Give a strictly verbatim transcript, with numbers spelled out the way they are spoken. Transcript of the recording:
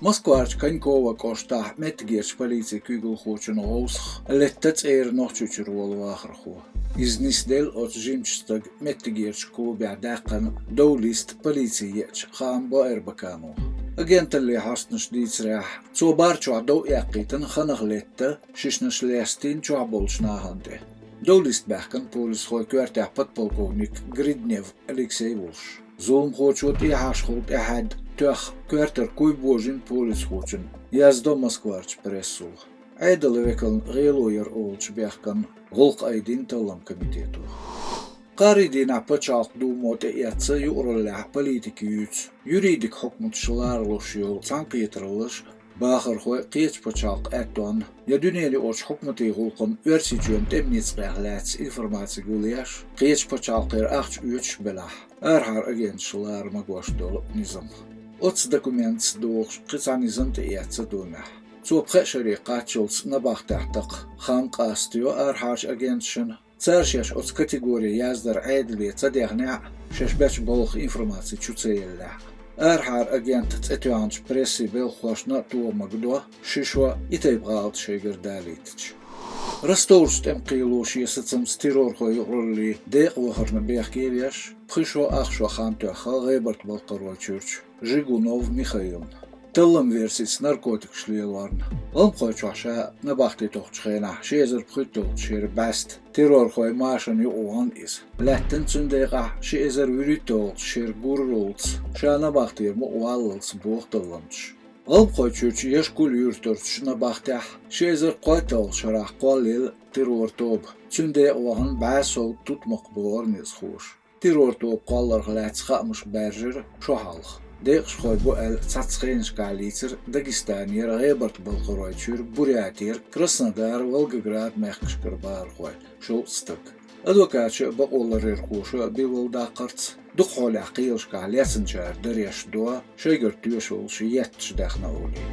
Москварчу Коньково кӀоштахь меттигерчу полицин куьйгалхочун гӀовсах летта цӀера Нохчийчуьра волу вахархо. Иза нисделла оцу жимачу стага меттигерчу клубехь даьккхина дов листа полици еача хаам бо Эрбаканов. Агенталлин хьостанаша дийцарехь, цо бар чохь дов эккхийтина ханах летта, шишнаш лестийна чохь болчу нахана тӀе. Дов листа баьхкина полисхойн коьртехь подполковник Гриднев Алексей волуш. Зуламхочо тӀехьашхула тӀаьхьаьдда тоьхна коьртара куй божийна полисхочунна, яздо Москварчу прессо. Ӏедалан векална гӀело яр олучу бехкана гӀуллакх айдина талламан комитето. Кхаарин дийнахь пачхьалкхан Думо тӀеэцна юкъараллехь политика юьйцу, юридикан хьукматаш ларалуш йолу цхьаьнакхетараллаш, бахархой кхечу пачхьалкхан аьттонна я дуьненаюкъарчу хьукматийн гӀуллакхна Оьрсийчоьнан тӀеман ницкъех лаьцна информаци гулъеш, кхечу пачхьалкхера ахча оьцуш белахь, арахьара агенташ лара магош долу низам. Оцу документаца догӀуш кхин цхьа низам тӀеэцна Думехь. Цо пхеа шаре кхаччалц набахтехь такха хаам къастайо арахьарчу агенташна, цара шаьш оцу категори яздар Ӏедале ца дехнехь а, шаьш бечу балхах информаци чу ца еллехь а. Арахьара агентан цӀе тоьхначу прессин белхахошна а тома магадо, ши шо и тайпа гӀалат шайгара далийтича. Ростовчу тӀеман кхело шен сацамца террорхойн юкъараллин декъа вахарна бехке а веш, пхи шо ах шо хан тоьхна ГӀебарта-Балкхаройчуьрчу Жигунов Михаилна. Талламан версица, наркотикаш лелорна. ГӀалмхойчохь ша набахти тохучу хенахь ши эзар пхийтталгӀачу шеран бӀаьста террорхойн машина юкъа вахана иза. Лаьттина цуьнан декъахь ши эзар вуьрхӀитталгӀачу шеран гурралц, ша набахтера мукъа валлалц, боху талламчаша. ГӀалмхойчуьрчу Яшкуль юьртарчу набахтехь ши эзар кхойтталгӀачу шарахь кхоллаелла террор тоба. Цуьнан декъа вахана бӀе сов тутмакх, бохура низамхоша. Террор тоба кхолларх лаьцна хаамаш баьржира шо хьалха. Декъашхой бу аьлла цхьацца хенашкахь лийцира Дагестанера, ГӀебарта-Балкхаройчуьра, Бурятера, Краснодара, Волгограда мехкашкара бахархой, шовзткъа стаг. Адвокаташа а, бакъоларъярхоша а билла даккхарца, дукха хьолехь кхелашкахь лецначара дареш до, шайгара тоьшаллаш етташ даьхна олий.